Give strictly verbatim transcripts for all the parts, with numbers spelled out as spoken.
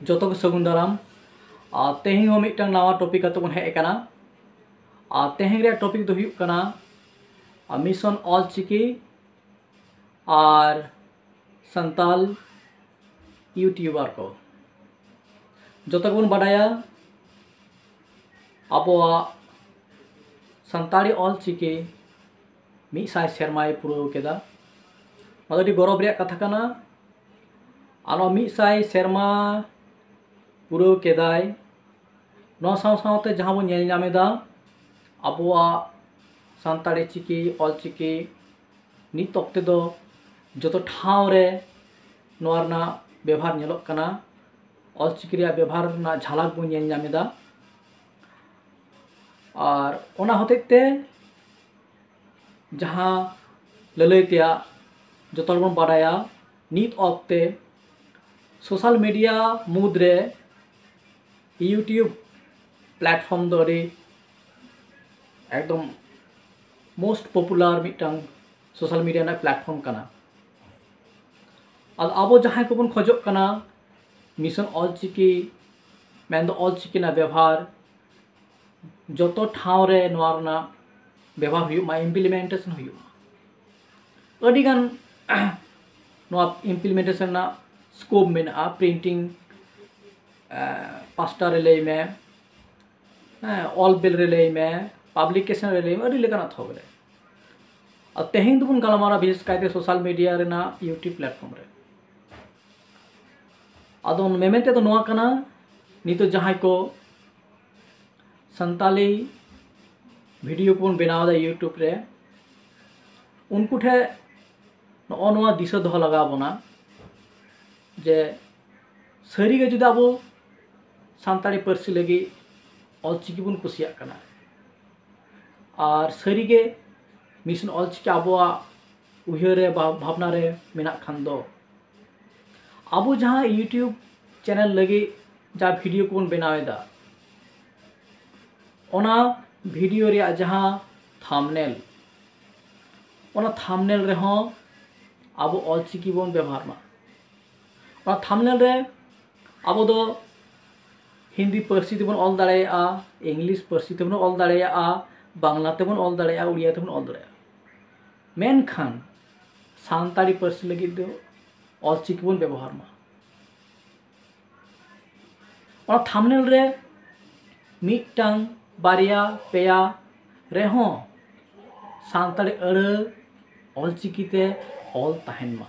ᱡᱚᱛᱚ ᱠᱚ ᱥᱟᱹᱜᱩᱱ ᱫᱟᱨᱟᱢ᱾ ᱟᱨ ᱛᱮᱦᱮᱧ ᱦᱚᱸ ᱢᱤᱫᱴᱟᱝ ᱱᱟᱣᱟ ᱴᱚᱯᱤᱠ ᱟᱛᱮ ᱵᱚᱱ ᱦᱮᱡ ᱟᱠᱟᱱᱟ᱾ ᱟᱨ ᱛᱮᱦᱮᱧ ᱨᱮᱭᱟᱜ ᱴᱚᱯᱤᱠ ᱫᱚ ᱦᱩᱭᱩᱜ ᱠᱟᱱᱟ ᱟᱨ ᱢᱤᱥᱚᱱ ᱚᱞᱪᱤᱠᱤ ᱟᱨ ᱥᱟᱱᱛᱟᱞ ᱤᱭᱩᱴᱤᱭᱩᱵᱟᱨ ᱠᱚ᱾ ᱡᱚᱛᱚ ᱜᱮᱵᱚᱱ ᱵᱟᱰᱟᱭᱟ ᱟᱵᱚᱣᱟᱜ ᱥᱟᱱᱛᱟᱲᱤ ᱚᱞᱪᱤᱠᱤ ᱢᱤᱫ ᱥᱟᱭ ᱥᱮᱨᱢᱟᱭ ᱯᱩᱨᱟᱹᱣ ᱠᱮᱫᱟ᱾ ᱱᱚᱣᱟ ᱫᱚ ᱟᱹᱰᱤ ᱜᱚᱨᱚᱵᱽ ᱨᱮᱭᱟᱜ ᱠᱟᱛᱷᱟ ᱠᱟᱱᱟ᱾ ᱟᱨ ᱱᱚᱣᱟ ᱢᱤᱫ ᱥᱟᱭ ᱥᱮᱨᱢᱟ ᱯᱩᱨᱟᱹᱣ ᱠᱮᱫᱟᱭ᱾ ᱱᱚᱣᱟ ᱥᱟᱶ ᱥᱟᱶᱛᱮ ᱡᱟᱦᱟᱸ ᱵᱚᱱ ᱧᱮᱞ ᱧᱟᱢ ᱮᱫᱟ, ᱟᱵᱚᱣᱟᱜ ᱥᱟᱱᱛᱟᱲᱤ ᱪᱤᱠᱤ, ᱚᱞᱪᱤᱠᱤ ᱱᱤᱛ ᱚᱠᱛᱮ ᱫᱚ ᱡᱚᱛᱚ ᱴᱷᱟᱶ ᱨᱮ ᱱᱚᱣᱟ ᱨᱮᱱᱟᱜ ᱵᱮᱵᱷᱟᱨ ᱧᱮᱞᱚᱜ ᱠᱟᱱᱟ᱾ ᱚᱞᱪᱤᱠᱤ ᱨᱮᱭᱟᱜ ᱵᱮᱵᱷᱟᱨ ᱨᱮᱱᱟᱜ ᱡᱷᱟᱞᱟᱠ ᱵᱚᱱ ᱧᱮᱞ ᱧᱟᱢ ᱮᱫᱟ᱾ ᱟᱨ ᱚᱱᱟ ᱦᱚᱛᱮᱡ ᱛᱮ ᱡᱟᱦᱟᱸ ᱞᱟᱹᱞᱟᱹᱭ ᱛᱮᱭᱟᱜ ᱡᱚᱛᱚ ᱦᱚᱲ ᱵᱚᱱ ᱵᱟᱰᱟᱭᱟ, ᱱᱤᱛ ᱚᱠᱛᱮ ᱥᱳᱥᱟᱞ ᱢᱤᱰᱤᱭᱟ ᱢᱩᱫᱽᱨᱮ ᱤᱭᱩᱴᱤᱭᱩᱵᱽ ᱯᱞᱟᱴᱯᱷᱚᱨᱢ ᱫᱚ ᱟᱹᱰᱤ ᱮᱠᱫᱚᱢ ᱢᱳᱥᱴ ᱯᱚᱯᱩᱞᱟᱨ ᱢᱤᱫᱴᱟᱝ ᱥᱳᱥᱟᱞ ᱢᱤᱰᱤᱭᱟ ᱨᱮᱱᱟᱜ ᱯᱞᱟᱴᱯᱷᱚᱨᱢ ᱠᱟᱱᱟ᱾ ᱟᱫᱚ ᱟᱵᱚ ᱡᱟᱦᱟᱸᱭ ᱠᱚᱵᱚᱱ ᱠᱷᱚᱡᱚᱜ ᱠᱟᱱᱟ ᱢᱤᱥᱚᱱ ᱚᱞᱪᱤᱠᱤ, ᱢᱮᱱᱫᱚ ᱚᱞᱪᱤᱠᱤ ᱨᱮᱱᱟᱜ ᱵᱮᱵᱷᱟᱨ ᱡᱚᱛᱚ ᱴᱷᱟᱶ ᱨᱮ ᱱᱚᱣᱟ ᱨᱮᱱᱟᱜ ᱵᱮᱵᱷᱟᱨ ᱦᱩᱭᱩᱜ ᱢᱟ, ᱤᱢᱯᱞᱤᱢᱮᱱᱴᱮᱥᱚᱱ ᱦᱩᱭᱩᱜ ᱢᱟ᱾ ᱟᱹᱰᱤᱜᱟᱱ ᱱᱚᱣᱟ ᱤᱢᱯᱞᱤᱢᱮᱱᱴᱮᱥᱚᱱ ᱨᱮᱱᱟᱜ ᱥᱠᱳᱯ ᱢᱮᱱᱟᱜᱼᱟ᱾ ᱯᱨᱤᱱᱴᱤᱝ, ᱯᱟᱥᱴᱟᱨ ᱨᱮ ᱞᱟᱹᱭ ᱢᱮ, ᱦᱮᱸ, ᱚᱞ ᱵᱤᱞ ᱨᱮ ᱞᱟᱹᱭ ᱢᱮ, ᱯᱟᱵᱽᱞᱤᱠᱮᱥᱚᱱ ᱨᱮ ᱞᱟᱹᱭ ᱢᱮ, ᱟᱹᱰᱤ ᱞᱮᱠᱟᱱᱟᱜ ᱛᱷᱚᱠ ᱨᱮ᱾ ᱟᱨ ᱛᱮᱦᱮᱧ ᱫᱚᱵᱚᱱ ᱜᱟᱞᱢᱟᱨᱟᱣᱟ ᱵᱤᱥᱮᱥ ᱠᱟᱭᱛᱮ ᱥᱳᱥᱟᱞ ᱢᱤᱰᱤᱭᱟ ᱨᱮᱱᱟᱜ ᱤᱭᱩᱴᱤᱭᱩᱵᱽ ᱯᱞᱟᱴᱯᱷᱚᱨᱢ ᱨᱮ᱾ ᱟᱫᱚ ᱢᱮᱢᱮᱱ ᱛᱮᱫ ᱫᱚ ᱱᱚᱣᱟ ᱠᱟᱱᱟ, ᱱᱤᱛᱚᱜ ᱡᱟᱦᱟᱸᱭ ᱠᱚ ᱥᱟᱱᱛᱟᱞᱤ ᱵᱷᱤᱰᱤᱭᱳ ᱠᱚᱵᱚᱱ ᱵᱮᱱᱟᱣ ᱮᱫᱟ ᱤᱭᱩᱴᱤᱭᱩᱵᱽ ᱨᱮ, ᱩᱱᱠᱩ ᱴᱷᱮᱱ ᱱᱚᱜᱼᱚ ᱱᱚᱣᱟ ᱫᱤᱥᱟᱹ ᱫᱚᱦᱚ ᱞᱟᱜᱟᱣ ᱵᱚᱱᱟ ᱡᱮ ᱥᱟᱹᱨᱤᱜᱮ ᱡᱩᱫᱤ ᱟᱵᱚ ᱥᱟᱱᱛᱟᱲᱤ ᱯᱟᱹᱨᱥᱤ ᱞᱟᱹᱜᱤᱫ ᱚᱞᱪᱤᱠᱤ ᱵᱚᱱ ᱠᱩᱥᱤᱭᱟᱜ ᱠᱟᱱᱟ ᱟᱨ ᱥᱟᱹᱨᱤᱜᱮ ᱢᱤᱥᱚᱱ ᱚᱞᱪᱤᱠᱤ ᱟᱵᱚᱣᱟᱜ ᱩᱭᱦᱟᱹᱨ ᱨᱮ ᱵᱟ ᱵᱷᱟᱵᱽᱱᱟ ᱨᱮ ᱢᱮᱱᱟᱜ ᱠᱷᱟᱱ ᱫᱚ, ᱟᱵᱚ ᱡᱟᱦᱟᱸ ᱤᱭᱩᱴᱤᱭᱩᱵᱽ ᱪᱮᱱᱮᱞ ᱞᱟᱹᱜᱤᱫ ᱡᱟᱦᱟᱸ ᱵᱷᱤᱰᱤᱭᱳ ᱠᱚᱵᱚᱱ ᱵᱮᱱᱟᱣ ᱮᱫᱟ, ᱚᱱᱟ ᱵᱷᱤᱰᱤᱭᱳ ᱨᱮᱭᱟᱜ ᱡᱟᱦᱟᱸ ᱛᱷᱟᱢᱵᱽᱱᱮᱞ, ᱚᱱᱟ ᱛᱷᱟᱢᱵᱽᱱᱮᱞ ᱨᱮᱦᱚᱸ ᱟᱵᱚ ᱚᱞᱪᱤᱠᱤ ᱵᱚᱱ ᱵᱮᱵᱚᱦᱟᱨ ᱢᱟ᱾ ᱚᱱᱟ ᱛᱷᱟᱢᱵᱽᱱᱮᱞ ᱨᱮ ᱟᱵᱚ ᱫᱚ ᱦᱤᱱᱫᱤ ᱯᱟᱹᱨᱥᱤ ᱛᱮᱵᱚᱱ ᱚᱞ ᱫᱟᱲᱮᱭᱟᱜᱼᱟ, ᱤᱝᱞᱤᱥ ᱯᱟᱹᱨᱥᱤ ᱛᱮᱵᱚᱱ ᱚᱞ ᱫᱟᱲᱮᱭᱟᱜᱼᱟ, ᱵᱟᱝᱞᱟ ᱛᱮᱵᱚᱱ ᱚᱞ ᱫᱟᱲᱮᱭᱟᱜᱼᱟ, ᱩᱲᱤᱭᱟ ᱛᱮᱵᱚᱱ ᱚᱞ ᱫᱟᱲᱮᱭᱟᱜᱼᱟ᱾ ᱢᱮᱱᱠᱷᱟᱱ ᱥᱟᱱᱛᱟᱲᱤ ᱯᱟᱹᱨᱥᱤ ᱞᱟᱹᱜᱤᱫ ᱫᱚ ᱚᱞᱪᱤᱠᱤ ᱵᱚᱱ ᱵᱮᱵᱚᱦᱟᱨ ᱢᱟ᱾ ᱚᱱᱟ ᱛᱷᱟᱢᱵᱽᱱᱮᱞ ᱨᱮ ᱢᱤᱫᱴᱟᱝ, ᱵᱟᱨᱭᱟ, ᱯᱮᱭᱟ ᱨᱮᱦᱚᱸ ᱥᱟᱱᱛᱟᱲᱤ ᱟᱹᱲᱟᱹ ᱚᱞᱪᱤᱠᱤ ᱛᱮ ᱚᱞ ᱛᱟᱦᱮᱱ ᱢᱟ᱾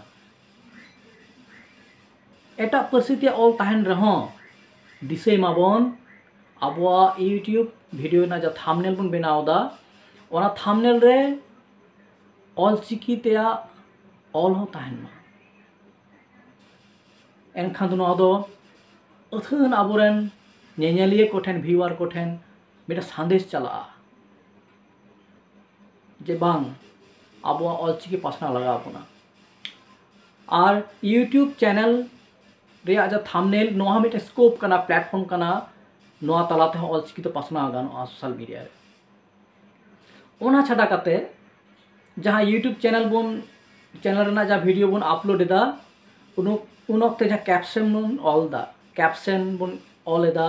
ᱮᱴᱟᱜ ᱯᱟᱹᱨᱥᱤ ᱛᱮ ᱚᱞ ᱛᱟᱦᱮᱱ ᱨᱮᱦᱚᱸ, ᱫᱤᱥᱟᱹᱭ ᱢᱟᱵᱚᱱ, ᱟᱵᱚᱣᱟᱜ YouTube ᱵᱷᱤᱰᱤᱭᱳ ᱨᱮᱱᱟᱜ ᱡᱟᱦᱟᱸ ᱛᱷᱟᱢᱵᱽᱱᱮᱞ ᱵᱚᱱ ᱵᱮᱱᱟᱣ ᱮᱫᱟ, ᱚᱱᱟ ᱛᱷᱟᱢᱵᱽᱱᱮᱞ ᱨᱮ ᱚᱞᱪᱤᱠᱤ ᱛᱮᱭᱟᱜ ᱚᱞ ᱦᱚᱸ ᱛᱟᱦᱮᱱ ᱢᱟ᱾ ᱮᱱᱠᱷᱟᱱ ᱫᱚ ᱱᱚᱣᱟ ᱫᱚ ᱟᱹᱛᱷᱟᱹᱱ ᱟᱵᱚᱨᱮᱱ ᱧᱮᱧᱮᱞᱤᱭᱟᱹ ᱠᱚᱴᱷᱮᱱ, ᱵᱷᱤᱭᱩᱣᱟᱨ ᱠᱚᱴᱷᱮᱱ ᱢᱤᱫᱴᱟᱝ ᱥᱟᱸᱫᱮᱥ ᱪᱟᱞᱟᱜᱼᱟ ᱡᱮ ᱵᱟᱝ, ᱟᱵᱚᱣᱟᱜ ᱚᱞᱪᱤᱠᱤ ᱯᱟᱥᱱᱟᱣ ᱞᱟᱜᱟᱣ ᱵᱚᱱᱟ᱾ ᱟᱨ YouTube ᱪᱮᱱᱮᱞ ᱨᱮᱭᱟᱜ ᱡᱟᱦᱟᱸ ᱛᱷᱟᱢᱵᱽᱱᱮᱞ, ᱱᱚᱣᱟ ᱦᱚᱸ ᱢᱤᱫᱴᱮᱱ ᱥᱠᱳᱯ ᱠᱟᱱᱟ, ᱯᱞᱟᱴᱯᱷᱚᱨᱢ ᱠᱟᱱᱟ, ᱱᱚᱣᱟ ᱛᱟᱞᱟ ᱛᱮᱦᱚᱸ ᱚᱞᱪᱤᱠᱤ ᱫᱚ ᱯᱟᱥᱱᱟᱣ ᱜᱟᱱᱚᱜᱼᱟ ᱥᱳᱥᱟᱞ ᱢᱤᱰᱤᱭᱟ ᱨᱮ᱾ ᱚᱱᱟ ᱪᱷᱟᱰᱟ ᱠᱟᱛᱮ ᱡᱟᱦᱟᱸ YouTube ᱪᱮᱱᱮᱞ ᱵᱚᱱ, ᱪᱮᱱᱮᱞ ᱨᱮᱱᱟᱜ ᱡᱟᱦᱟᱸ ᱵᱷᱤᱰᱤᱭᱳ ᱵᱚᱱ ᱟᱯᱞᱳᱰ ᱮᱫᱟ, ᱩᱱ ᱚᱠ-, ᱩᱱ ᱚᱠᱛᱮ ᱡᱟᱦᱟᱸ ᱠᱮᱯᱥᱮᱱ ᱵᱚᱱ ᱚᱞ ᱮᱫᱟ, ᱠᱮᱯᱥᱮᱱ ᱵᱚᱱ ᱚᱞ ᱮᱫᱟ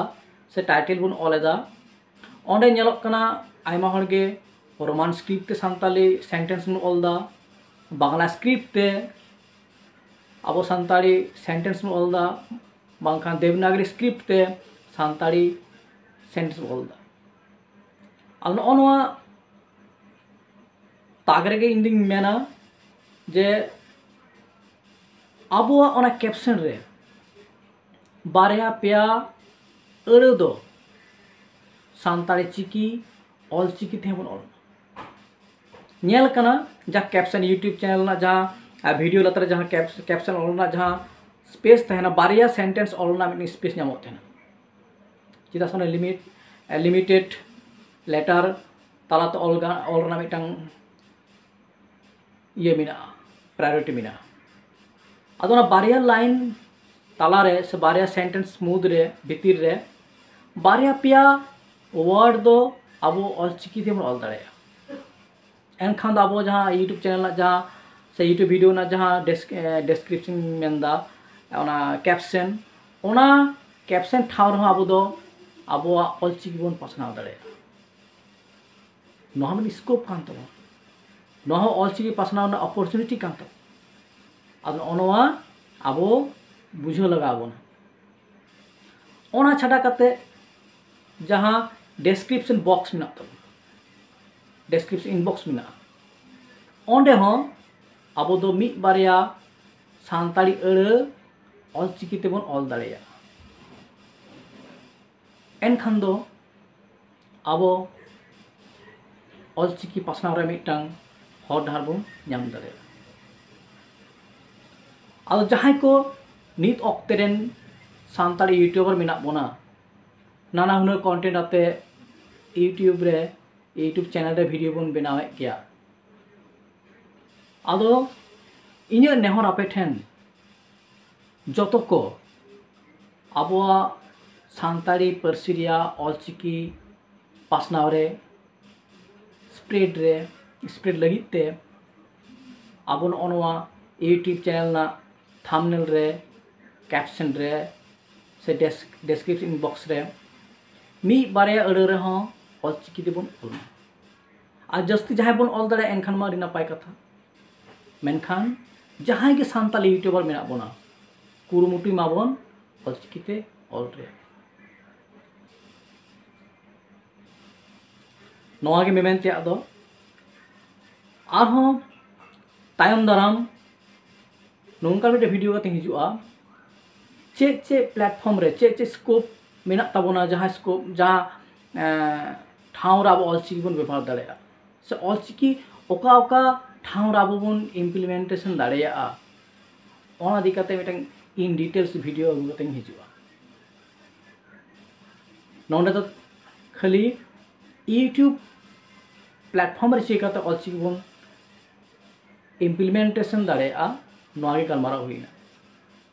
ᱥᱮ ᱴᱟᱭᱴᱮᱞ ᱵᱚᱱ ᱚᱞ ᱮᱫᱟ, ᱚᱸᱰᱮ ᱧᱮᱞᱚᱜ ᱠᱟᱱᱟ ᱟᱭᱢᱟ ᱦᱚᱲ ᱜᱮ ᱨᱳᱢᱟᱱ ᱥᱠᱨᱤᱯᱴ ᱛᱮ ᱥᱟᱱᱛᱟᱞᱤ ᱥᱮᱱᱴᱮᱱᱥ ᱵᱚᱱ ᱚᱞ ᱮᱫᱟ, ᱵᱟᱝᱞᱟ ᱥᱠᱨᱤᱯᱴ ᱛᱮ ᱟᱵᱚ ᱥᱟᱱᱛᱟᱲᱤ ᱥᱮᱱᱴᱮᱱᱥ ᱵᱚᱱ ᱚᱞ ᱮᱫᱟ, ᱵᱟᱝᱠᱷᱟᱱ ᱫᱮᱵᱽᱱᱟᱜᱽᱨᱤ ᱥᱠᱨᱤᱯᱴ ᱛᱮ ᱥᱟᱱᱛᱟᱲᱤ ᱥᱮᱱᱴᱮᱱᱥ ᱵᱚᱱ ᱚᱞ ᱮᱫᱟ᱾ ᱟᱫᱚ ᱱᱚᱜᱼᱚ ᱱᱚᱣᱟ ᱛᱟᱠ ᱨᱮᱜᱮ ᱤᱧ ᱫᱩᱧ ᱢᱮᱱᱟ ᱡᱮ ᱟᱵᱚᱣᱟᱜ ᱚᱱᱟ ᱠᱮᱯᱥᱮᱱ ᱨᱮ ᱵᱟᱨᱭᱟ ᱯᱮᱭᱟ ᱟᱹᱲᱟᱹ ᱫᱚ ᱥᱟᱱᱛᱟᱲᱤ ᱪᱤᱠᱤ ᱚᱞ ᱪᱤᱠᱤ ᱛᱮᱦᱚᱸ ᱵᱚᱱ ᱚᱞ ᱢᱟ᱾ ᱧᱮᱞ ᱠᱟᱱᱟ ᱡᱟᱦᱟᱸ ᱠᱮᱯᱥᱮᱱ, YouTube ᱪᱮᱱᱮᱞ ᱨᱮᱱᱟᱜ ᱡᱟᱦᱟᱸ, ᱟᱨ, ᱵᱷᱤᱰᱤᱭᱳ ᱞᱟᱛᱟᱨ ᱨᱮ ᱡᱟᱦᱟᱸ ᱠᱮᱯᱥ-, ᱠᱮᱯᱥᱮᱱ ᱚᱞ ᱨᱮᱱᱟᱜ ᱡᱟᱦᱟᱸ ᱥᱯᱮᱥ ᱛᱟᱦᱮᱱᱟ, ᱵᱟᱨᱭᱟ ᱥᱮᱱᱴᱮᱱᱥ ᱚᱞ ᱨᱮᱱᱟᱜ ᱢᱤᱫᱴᱮᱱ ᱥᱯᱮᱥ ᱧᱟᱢᱚᱜ ᱛᱟᱦᱮᱱᱟ᱾ ᱪᱮᱫᱟᱜ ᱥᱮ ᱚᱱᱟ ᱞᱤᱢᱤᱴ, ᱞᱤᱢᱤᱴᱮᱰ ᱞᱮᱴᱟᱨ ᱛᱟᱞᱟᱛᱮ ᱚᱞ ᱜᱟ-, ᱚᱞ ᱨᱮᱱᱟᱜ ᱢᱤᱫᱴᱟᱝ ᱤᱭᱟᱹ ᱢᱮᱱᱟᱜᱼᱟ, ᱯᱨᱟᱭᱳᱨᱤᱴᱤ ᱢᱮᱱᱟᱜᱼᱟ᱾ ᱟᱫᱚ ᱚᱱᱟ ᱵᱟᱨᱭᱟ ᱞᱟᱭᱤᱱ ᱛᱟᱞᱟᱨᱮ ᱥᱮ ᱵᱟᱨᱭᱟ ᱥᱮᱱᱴᱮᱱᱥ ᱢᱩᱫᱽ ᱨᱮ, ᱵᱷᱤᱛᱤᱨ ᱨᱮ ᱵᱟᱨᱭᱟ ᱯᱮᱭᱟ ᱣᱟᱨᱰ ᱫᱚ ᱟᱵᱚ ᱚᱞ ᱪᱤᱠᱤ ᱛᱮᱵᱚᱱ ᱚᱞ ᱫᱟᱲᱮᱭᱟᱜᱼᱟ᱾ ᱮᱱᱠᱷᱟᱱ ᱫᱚ ᱟᱵᱚ ᱡᱟᱦᱟᱸ YouTube ᱪᱮᱱᱮᱞ ᱨᱮᱱᱟᱜ ᱡᱟᱦᱟᱸ ᱥᱮ YouTube ᱵᱷᱤᱰᱤᱭᱳ ᱨᱮᱱᱟᱜ ᱡᱟᱦᱟᱸ ᱰᱮᱥ-, ᱮ, ᱰᱮᱥᱠᱨᱤᱯᱥᱚᱱ ᱤᱧ ᱢᱮᱱᱫᱟ, ᱚᱱᱟ ᱠᱮᱯᱥᱮᱱ, ᱚᱱᱟ caption ᱴᱷᱟᱶ ᱨᱮᱦᱚᱸ ᱟᱵᱚ ᱫᱚ ᱟᱵᱚᱣᱟᱜ ᱚᱞᱪᱤᱠᱤ ᱵᱚᱱ ᱯᱟᱥᱱᱟᱣ ᱫᱟᱲᱮᱭᱟᱜᱼᱟ᱾ ᱱᱚᱣᱟ ᱦᱚᱸ ᱢᱤᱫ scope ᱠᱟᱱ ᱛᱟᱵᱚᱱᱟ᱾ ᱱᱚᱣᱟ ᱦᱚᱸ ᱚᱞᱪᱤᱠᱤ ᱯᱟᱥᱱᱟᱣ ᱨᱮᱱᱟᱜ opportunity ᱠᱟᱱ ᱛᱟᱵᱚᱱᱟ᱾ ᱟᱫᱚ ᱱᱚᱜᱼᱚ ᱱᱚᱣᱟ ᱟᱵᱚ ᱵᱩᱡᱷᱟᱹᱣ ᱞᱟᱜᱟᱣ ᱵᱚᱱᱟ᱾ ᱚᱱᱟ ᱪᱷᱟᱰᱟ ᱠᱟᱛᱮ ᱡᱟᱦᱟᱸ description box ᱢᱮᱱᱟᱜ ᱛᱟᱵᱚᱱᱟ, description inbox ᱢᱮᱱᱟᱜᱼᱟ, ᱚᱸᱰᱮ ᱦᱚᱸ ᱟᱵᱚ ᱫᱚ ᱢᱤᱫ ᱵᱟᱨᱭᱟ ᱥᱟᱱᱛᱟᱲᱤ ᱟᱹᱲᱟᱹ ᱚᱞᱪᱤᱠᱤ ᱛᱮᱵᱚᱱ ᱚᱞ ᱫᱟᱲᱮᱭᱟᱜᱼᱟ᱾ ᱮᱱᱠᱷᱟᱱ ᱫᱚ ᱟᱵᱚ ᱚᱞᱪᱤᱠᱤ ᱯᱟᱥᱱᱟᱣ ᱨᱮ ᱢᱤᱫᱴᱟᱝ ᱦᱚᱨ ᱰᱟᱦᱟᱨ ᱵᱚᱱ ᱧᱟᱢ ᱫᱟᱲᱮᱭᱟᱜᱼᱟ᱾ ᱟᱫᱚ ᱡᱟᱦᱟᱸᱭ ᱠᱚ ᱱᱤᱛ ᱚᱠᱛᱮ ᱨᱮᱱ ᱥᱟᱱᱛᱟᱲᱤ YouTuber ᱢᱮᱱᱟᱜ ᱵᱚᱱᱟ, ᱱᱟᱱᱟ ᱦᱩᱱᱟᱹᱨ content ᱟᱛᱮ YouTube ᱨᱮ, YouTube channel ᱨᱮ video ᱵᱚᱱ ᱵᱮᱱᱟᱣᱮᱫ ᱜᱮᱭᱟ᱾ ᱟᱫᱚ ᱤᱧᱟᱹᱜ ᱱᱮᱦᱚᱨ ᱟᱯᱮ ᱴᱷᱮᱱ, ᱡᱚᱛᱚ ᱠᱚ ᱟᱵᱚᱣᱟᱜ ᱥᱟᱱᱛᱟᱲᱤ ᱯᱟᱹᱨᱥᱤ ᱨᱮᱭᱟᱜ ᱚᱞᱪᱤᱠᱤ ᱯᱟᱥᱱᱟᱣ ᱨᱮ, spread ᱨᱮ, spread ᱞᱟᱹᱜᱤᱫ ᱛᱮ ᱟᱵᱚ ᱱᱚᱜᱼᱚ ᱱᱚᱣᱟ YouTube channel ᱨᱮᱱᱟᱜ thumbnail ᱨᱮ, caption ᱨᱮ ᱥᱮ des- description box ᱨᱮ ᱢᱤᱫ ᱵᱟᱨᱭᱟ ᱟᱹᱲᱟᱹ ᱨᱮᱦᱚᱸ ᱚᱞᱪᱤᱠᱤ ᱛᱮᱵᱚᱱ ᱚᱞ ᱢᱟ᱾ ᱟᱨ ᱡᱟᱹᱥᱛᱤ ᱡᱟᱦᱟᱸᱭ ᱵᱚᱱ ᱚᱞ ᱫᱟᱲᱮᱭᱟᱜᱼᱟ, ᱮᱱᱠᱷᱟᱱ ᱢᱟ ᱟᱹᱰᱤ ᱱᱟᱯᱟᱭ ᱠᱟᱛᱷᱟ᱾ ᱢᱮᱱᱠᱷᱟᱱ ᱡᱟᱦᱟᱸᱭ ᱜᱮ ᱥᱟᱱᱛᱟᱲᱤ YouTuber ᱢᱮᱱᱟᱜ ᱵᱚᱱᱟ, ᱠᱩᱨᱩᱢᱩᱴᱩᱭ ᱢᱟᱵᱚᱱ ᱚᱞᱪᱤᱠᱤ ᱛᱮ ᱚᱞ ᱨᱮᱭᱟᱜ᱾ ᱱᱚᱣᱟ ᱜᱮ ᱢᱮᱢᱮᱱ ᱛᱮᱭᱟᱜ ᱫᱚ᱾ ᱟᱨᱦᱚᱸ ᱛᱟᱭᱚᱢ ᱫᱟᱨᱟᱢ ᱱᱚᱝᱠᱟ ᱢᱤᱫᱴᱮᱱ video ᱠᱟᱛᱮᱧ ᱦᱤᱡᱩᱜᱼᱟ, ᱪᱮᱫ ᱪᱮᱫ platform ᱨᱮ ᱪᱮᱫ ᱪᱮᱫ scope ᱢᱮᱱᱟᱜ ᱛᱟᱵᱚᱱᱟ, ᱡᱟᱦᱟᱸ scope, ᱡᱟᱦᱟᱸ, ᱮᱸ, ᱴᱷᱟᱶ ᱨᱮ ᱟᱵᱚ ᱚᱞᱪᱤᱠᱤ ᱵᱚᱱ ᱵᱮᱵᱚᱦᱟᱨ ᱫᱟᱲᱮᱭᱟᱜᱼᱟ, ᱥᱮ ᱚᱞᱪᱤᱠᱤ ᱚᱠᱟ ᱚᱠᱟ ᱴᱷᱟᱶ ᱨᱮ ᱟᱵᱚ ᱵᱚᱱ implementation ᱫᱟᱲᱮᱭᱟᱜᱼᱟ, ᱚᱱᱟ ᱤᱫᱤ ᱠᱟᱛᱮ ᱢᱤᱫᱴᱟᱝ in details video ᱟᱹᱜᱩ ᱠᱟᱛᱮᱧ ᱦᱤᱡᱩᱜᱼᱟ᱾ ᱱᱚᱰᱮ ᱫᱚ ᱠᱷᱟᱹᱞᱤ YouTube platform ᱨᱮ ᱪᱤᱠᱟᱹᱛᱮ ᱚᱞᱪᱤᱠᱤ ᱵᱚᱱ implementation ᱫᱟᱲᱮᱭᱟᱜᱼᱟ, ᱱᱚᱣᱟ ᱜᱮ ᱜᱟᱞᱢᱟᱨᱟᱣ ᱦᱩᱭᱱᱟ᱾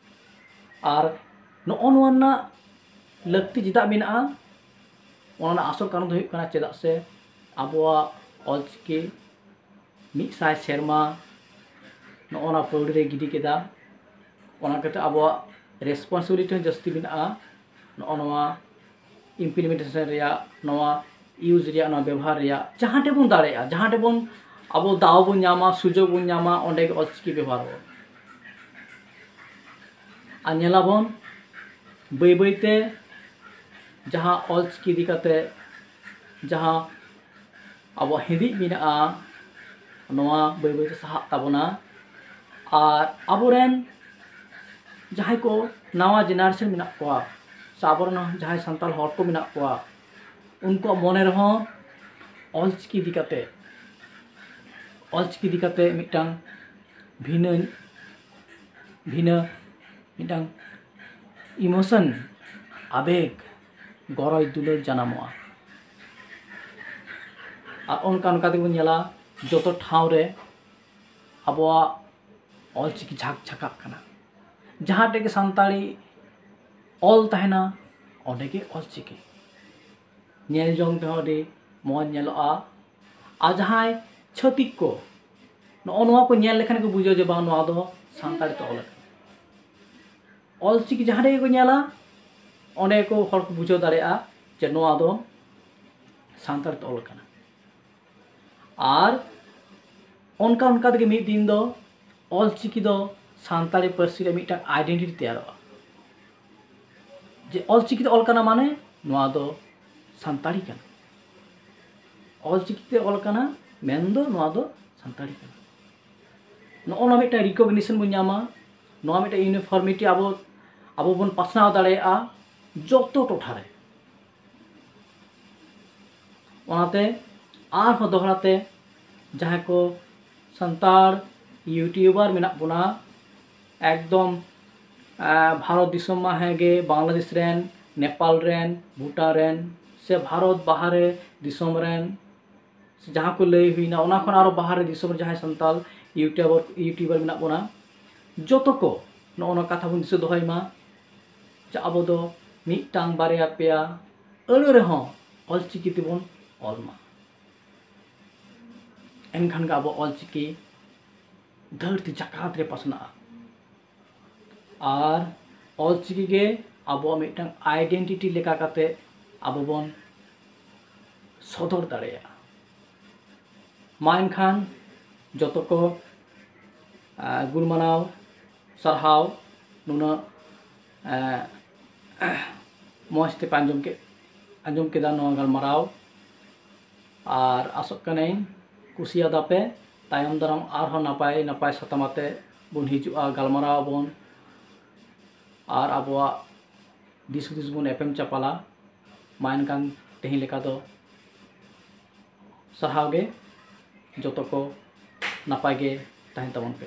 ᱟᱨ ᱱᱚᱜᱼᱚ ᱱᱚᱣᱟ ᱨᱮᱱᱟᱜ ᱞᱟᱹᱠᱛᱤ ᱪᱮᱫᱟᱜ ᱢᱮᱱᱟᱜᱼᱟ, ᱚᱱᱟ ᱨᱮᱱᱟᱜ ᱟᱥᱚᱞ ᱠᱟᱨᱚᱱ ᱫᱚ ᱦᱩᱭᱩᱜ ᱠᱟᱱᱟ, ᱪᱮᱫᱟᱜ ᱥᱮ ᱟᱵᱚᱣᱟᱜ ᱚᱞᱪᱤᱠᱤ ᱢᱤᱫ ᱥᱟᱭ ᱥᱮᱨᱢᱟ ᱱᱚᱜᱼᱚ ᱱᱟ ᱯᱟᱹᱣᱲᱤ ᱨᱮ ᱜᱤᱰᱤ ᱠᱮᱫᱟ᱾ ᱚᱱᱟ ᱠᱟᱛᱮ ᱟᱵᱚᱣᱟᱜ ᱨᱮᱥᱯᱚᱱᱥᱤᱵᱤᱞᱤᱴᱤ ᱦᱚᱸ ᱡᱟᱹᱥᱛᱤ ᱢᱮᱱᱟᱜᱼᱟ᱾ ᱱᱚᱜᱼᱚ ᱱᱚᱣᱟ ᱤᱢᱯᱞᱤᱢᱮᱱᱴᱮᱥᱚᱱ ᱨᱮᱭᱟᱜ, ᱱᱚᱣᱟ ᱤᱭᱩᱡᱽ ᱨᱮᱭᱟᱜ, ᱱᱚᱣᱟ ᱵᱮᱵᱚᱦᱟᱨ ᱨᱮᱭᱟᱜ, ᱡᱟᱦᱟᱸ ᱴᱷᱮᱱ ᱵᱚᱱ ᱫᱟᱲᱮᱭᱟᱜᱼᱟ, ᱡᱟᱦᱟᱸ ᱴᱷᱮᱱ ᱵᱚᱱ ᱟᱵᱚ ᱫᱟᱣ ᱵᱚᱱ ᱧᱟᱢᱟ, ᱥᱩᱡᱳᱜᱽ ᱵᱚᱱ ᱧᱟᱢᱟ, ᱚᱸᱰᱮ ᱜᱮ ᱚᱞᱪᱤᱠᱤ ᱵᱮᱵᱚᱦᱟᱨ ᱟᱵᱚᱱ᱾ ᱟᱨ ᱧᱮᱞᱟᱵᱚᱱ ᱵᱟᱹᱭ ᱵᱟᱹᱭᱛᱮ ᱡᱟᱦᱟᱸ ᱚᱞᱪᱤᱠᱤ ᱤᱫᱤ ᱠᱟᱛᱮ ᱡᱟᱦᱟᱸ ᱟᱵᱚᱣᱟᱜ ᱦᱤᱸᱫᱤᱡ ᱢᱮᱱᱟᱜᱼᱟ, ᱱᱚᱣᱟ ᱵᱟᱹᱭ ᱵᱟᱹᱭᱛᱮ ᱥᱟᱦᱟᱜ ᱛᱟᱵᱚᱱᱟ᱾ ᱟᱨ ᱟᱵᱚᱨᱮᱱ ᱡᱟᱦᱟᱸᱭ ᱠᱚ ᱱᱟᱣᱟ ᱡᱮᱱᱟᱨᱮᱥᱚᱱ ᱢᱮᱱᱟᱜ ᱠᱚᱣᱟ, ᱥᱮ ᱟᱵᱚᱨᱮᱱ ᱡᱟᱦᱟᱸᱭ ᱥᱟᱱᱛᱟᱲ ᱦᱚᱲ ᱠᱚ ᱢᱮᱱᱟᱜ ᱠᱚᱣᱟ, ᱩᱱᱠᱩᱣᱟᱜ ᱢᱚᱱᱮ ᱨᱮᱦᱚᱸ ᱚᱞᱪᱤᱠᱤ ᱤᱫᱤ ᱠᱟᱛᱮ, ᱚᱞᱪᱤᱠᱤ ᱤᱫᱤ ᱠᱟᱛᱮ ᱢᱤᱫᱴᱟᱝ ᱵᱷᱤᱱᱟᱹ, ᱵᱷᱤᱱᱟᱹ ᱢᱤᱫᱴᱟᱝ ᱤᱢᱳᱥᱚᱱ, ᱟᱵᱮᱜᱽ, ᱜᱚᱨᱚᱡᱽ ᱫᱩᱞᱟᱹᱲ ᱡᱟᱱᱟᱢᱚᱜᱼᱟ᱾ ᱟᱨ ᱚᱱᱠᱟ ᱚᱱᱠᱟ ᱛᱮᱵᱚᱱ ᱧᱮᱞᱟ, ᱡᱚᱛᱚ ᱴᱷᱟᱶ ᱨᱮ ᱟᱵᱚᱣᱟᱜ ᱚᱞᱪᱤᱠᱤ ᱡᱷᱟᱠ ᱡᱷᱟᱠᱟᱜ ᱠᱟᱱᱟ᱾ ᱡᱟᱦᱟᱸ ᱴᱷᱮᱱ ᱜᱮ ᱥᱟᱱᱛᱟᱲᱤ ᱚᱞ ᱛᱟᱦᱮᱱᱟ, ᱚᱸᱰᱮ ᱜᱮ ᱚᱞᱪᱤᱠᱤ᱾ ᱧᱮᱞ ᱡᱚᱝ ᱛᱮᱦᱚᱸ ᱟᱹᱰᱤ ᱢᱚᱡᱽ ᱧᱮᱞᱚᱜᱼᱟ᱾ ᱟᱨ ᱡᱟᱦᱟᱸᱭ ᱪᱷᱟᱹᱛᱤᱠ ᱠᱚ ᱱᱚᱜᱼᱚ ᱱᱚᱣᱟ ᱠᱚ ᱧᱮᱞ ᱞᱮᱠᱷᱟᱱ ᱜᱮ ᱵᱩᱡᱷᱟᱹᱣ ᱡᱮ ᱵᱟᱝ, ᱱᱚᱣᱟ ᱫᱚ ᱥᱟᱱᱛᱟᱲᱤ ᱛᱮ ᱚᱞ ᱟᱠᱟᱱᱟ᱾ ᱚᱞᱪᱤᱠᱤ ᱡᱟᱦᱟᱸ ᱨᱮᱜᱮ ᱠᱚ ᱧᱮᱞᱟ, ᱚᱸᱰᱮ ᱠᱚ ᱦᱚᱲ ᱠᱚ ᱵᱩᱡᱷᱟᱹᱣ ᱫᱟᱲᱮᱭᱟᱜᱼᱟ ᱡᱮ ᱱᱚᱣᱟ ᱫᱚ ᱥᱟᱱᱛᱟᱲᱤ ᱛᱮ ᱚᱞ ᱟᱠᱟᱱᱟ᱾ ᱟᱨ ᱚᱱᱠᱟ ᱚᱱᱠᱟ ᱛᱮᱜᱮ ᱢᱤᱫ ᱫᱤᱱ ᱫᱚ ᱚᱞᱪᱤᱠᱤ ᱫᱚ ᱥᱟᱱᱛᱟᱲᱤ ᱯᱟᱹᱨᱥᱤ ᱨᱮ ᱢᱤᱫᱴᱟᱝ ᱟᱭᱰᱮᱱᱴᱤᱴᱤ ᱛᱮᱭᱟᱨᱚᱜᱼᱟ᱾ ᱡᱮ ᱚᱞᱪᱤᱠᱤ ᱛᱮ ᱚᱞ ᱠᱟᱱᱟ ᱢᱟᱱᱮ ᱱᱚᱣᱟ ᱫᱚ ᱥᱟᱱᱛᱟᱲᱤ ᱠᱟᱱᱟ, ᱚᱞᱪᱤᱠᱤ ᱛᱮ ᱚᱞ ᱠᱟᱱᱟ ᱢᱮᱱᱫᱚ ᱱᱚᱣᱟ ᱫᱚ ᱥᱟᱱᱛᱟᱲᱤ ᱠᱟᱱᱟ᱾ ᱱᱚᱜᱼᱚ ᱱᱚᱣᱟ ᱢᱤᱫᱴᱟᱝ ᱨᱤᱠᱚᱜᱱᱤᱥᱚᱱ ᱵᱚᱱ ᱧᱟᱢᱟ, ᱱᱚᱣᱟ ᱢᱤᱫᱴᱟᱝ ᱤᱭᱩᱱᱤᱯᱷᱚᱨᱢᱤᱴᱤ ᱟᱵᱚ, ᱟᱵᱚ ᱵᱚᱱ ᱯᱟᱥᱱᱟᱣ ᱫᱟᱲᱮᱭᱟᱜᱼᱟ ᱡᱚᱛᱚ ᱴᱚᱴᱷᱟ ᱨᱮ᱾ ᱚᱱᱟᱛᱮ ᱟᱨᱦᱚᱸ ᱫᱚᱦᱲᱟ ᱛᱮ ᱡᱟᱦᱟᱸᱭ ᱠᱚ ᱥᱟᱱᱛᱟᱲ ᱤᱭᱩᱴᱤᱭᱩᱵᱟᱨ ᱢᱮᱱᱟᱜ ᱵᱚᱱᱟ, ᱮᱠᱫᱚᱢ, ᱟᱸ, ᱵᱷᱟᱨᱚᱛ ᱫᱤᱥᱚᱢ ᱢᱟ ᱦᱮᱸ ᱜᱮ, ᱵᱟᱝᱞᱟᱫᱮᱥ ᱨᱮᱱ, ᱱᱮᱯᱟᱞ ᱨᱮᱱ, ᱵᱷᱩᱴᱟᱱ ᱨᱮᱱ, ᱥᱮ ᱵᱷᱟᱨᱚᱛ ᱵᱟᱦᱨᱮ ᱫᱤᱥᱚᱢ ᱨᱮᱱ, ᱥᱮ ᱡᱟᱦᱟᱸ ᱠᱚ ᱞᱟᱹᱭ ᱦᱩᱭᱱᱟ, ᱚᱱᱟ ᱠᱷᱚᱱ ᱟᱨᱚ ᱵᱟᱦᱨᱮ ᱫᱤᱥᱚᱢ ᱨᱮ ᱡᱟᱦᱟᱸᱭ ᱥᱟᱱᱛᱟᱲ ᱤᱭᱩᱴᱤᱭᱩᱵᱟᱨ, ᱤᱭᱩᱴᱤᱭᱩᱵᱟᱨ ᱢᱮᱱᱟᱜ ᱵᱚᱱᱟ, ᱡᱚᱛᱚ ᱠᱚ ᱱᱚᱜᱼᱚ ᱱᱚᱣᱟ ᱠᱟᱛᱷᱟ ᱵᱚᱱ ᱫᱤᱥᱟᱹ ᱫᱚᱦᱚᱭ ᱢᱟ ᱡᱮ ᱟᱵᱚ ᱫᱚ ᱢᱤᱫᱴᱟᱝ ᱵᱟᱨᱭᱟ ᱯᱮᱭᱟ ᱟᱹᱲᱟᱹ ᱨᱮᱦᱚᱸ ᱚᱞᱪᱤᱠᱤ ᱛᱮᱵᱚᱱ ᱚᱞ ᱢᱟ᱾ ᱮᱱᱠᱷᱟᱱ ᱜᱮ ᱟᱵᱚ ᱚᱞᱪᱤᱠᱤ ᱫᱷᱟᱹᱨᱛᱤ ᱡᱟᱠᱟᱛ ᱨᱮ ᱯᱟᱥᱱᱟᱜᱼᱟ᱾ ᱟᱨ ᱚᱞᱪᱤᱠᱤ ᱜᱮ ᱟᱵᱚᱣᱟᱜ ᱢᱤᱫᱴᱟᱝ identity ᱞᱮᱠᱟ ᱠᱟᱛᱮ ᱟᱵᱚ ᱵᱚᱱ ᱥᱚᱫᱚᱨ ᱫᱟᱲᱮᱭᱟᱜᱼᱟ᱾ ᱢᱟ ᱮᱱᱠᱷᱟᱱ ᱡᱚᱛᱚ ᱠᱚ ᱜᱩᱱ ᱢᱟᱱᱟᱣ, ᱥᱟᱨᱦᱟᱣ, ᱱᱩᱱᱟᱹᱜ ᱢᱚᱡᱽ ᱛᱮᱯᱮ ᱟᱸᱡᱚᱢ ᱠᱮᱫ ᱟᱸᱡᱚᱢ ᱠᱮᱫᱟ ᱱᱚᱣᱟ ᱜᱟᱞᱢᱟᱨᱟᱣ᱾ ᱟᱨ ᱟᱥᱚᱜ ᱠᱟᱹᱱᱟᱹᱧ ᱠᱩᱥᱤᱭᱟᱫᱟ ᱯᱮ᱾ ᱛᱟᱭᱚᱢ ᱫᱟᱨᱟᱢ ᱟᱨᱦᱚᱸ ᱱᱟᱯᱟᱭ ᱱᱟᱯᱟᱭ ᱥᱟᱛᱟᱢ ᱟᱛᱮ ᱵᱚᱱ ᱦᱤᱡᱩᱜᱼᱟ, ᱜᱟᱞᱢᱟᱨᱟᱣ ᱟᱵᱚᱱ᱾ ᱟᱨ ᱟᱵᱚᱣᱟᱜ ᱫᱤᱥ ᱦᱩᱫᱤᱥ ᱵᱚᱱ ᱮᱯᱮᱢ ᱪᱟᱯᱟᱞᱟ᱾ ᱢᱟ ᱮᱱᱠᱷᱟᱱ ᱛᱮᱦᱮᱧ ᱞᱮᱠᱟ ᱫᱚ ᱥᱟᱨᱦᱟᱣ ᱜᱮ᱾ ᱡᱚᱛᱚ ᱠᱚ ᱱᱟᱯᱟᱭ ᱜᱮ ᱛᱟᱦᱮᱱ ᱛᱟᱵᱚᱱ ᱯᱮ᱾